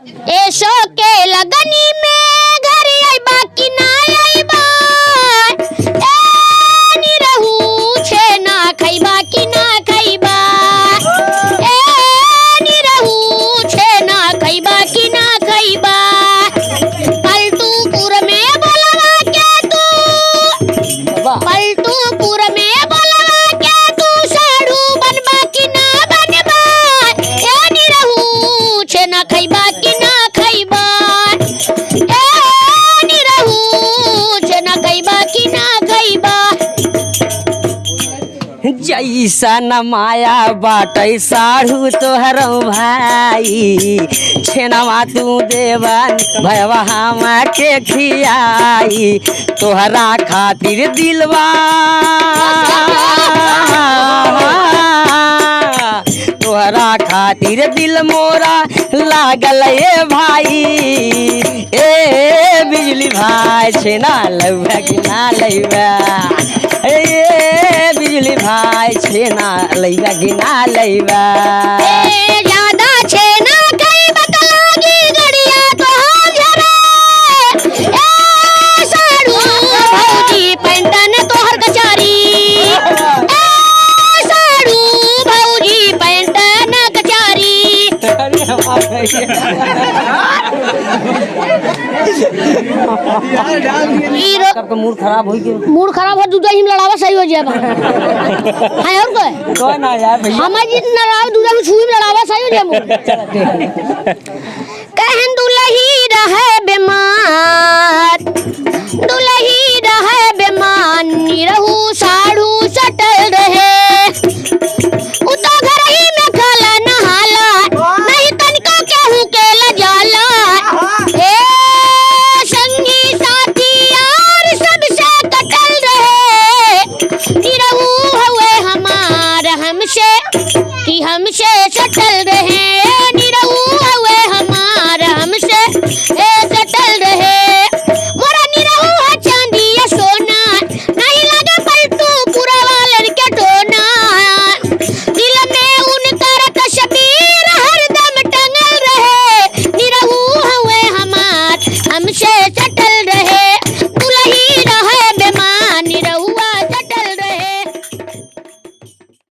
एसो के लगनी में घर आइबा कि ना आइबा, ए निरहू छेना खइबा कि ना खइबा, ए निरहू छेना खइबा कि ना खइबा। पलटूपुर में बोलवा के तू, पलटूपुर में बोलवा के तू साढ़ू बनबा कि ना बनबा, ए निरहू छेना खइबा कि ना खइबा, ए निरहू छेना खइबा कि ना खइबा। जैसा न माया बाटै साढ़ू तोहर भाई, छेनवा तू देवन भयवा हम के खियाई, तोहरा खातिर दिलवा, तोहरा खातिर दिल मोरा लागल ए भाई, ए बिजली भाई छेना लैबा कि ना लैबा, ए बिजली भाई छेना लैबा कि ना लैबा। ए ज्यादा छेना खइबा त लागी गड़िया तोहार झरे, ए साढ़ू भौजी पैंटन तोहर कचारी, ए साढ़ू भौजी पैंटन कचारी। अरे हमार हीरो सबका मूड खराब हो गया। मूड खराब हो दूधा ही में लड़ावा सही हो जाए हां और कोई तो ना यार भैया हमार जितना लड़ावा दूधा में छुई में लड़ावा सही हो जाए मूड। कहन दुलही रहे बीमार, दुलही रहे बीमार, निरहू साढ़ू सटल रहे, उतो घर ही में खाला नहाला, नहीं तनिको केहू के लजाला, हे संगी साथी यार सबसे कटल रहे, निरहू हुए हमार हमसे कि हमसे सटल रहे।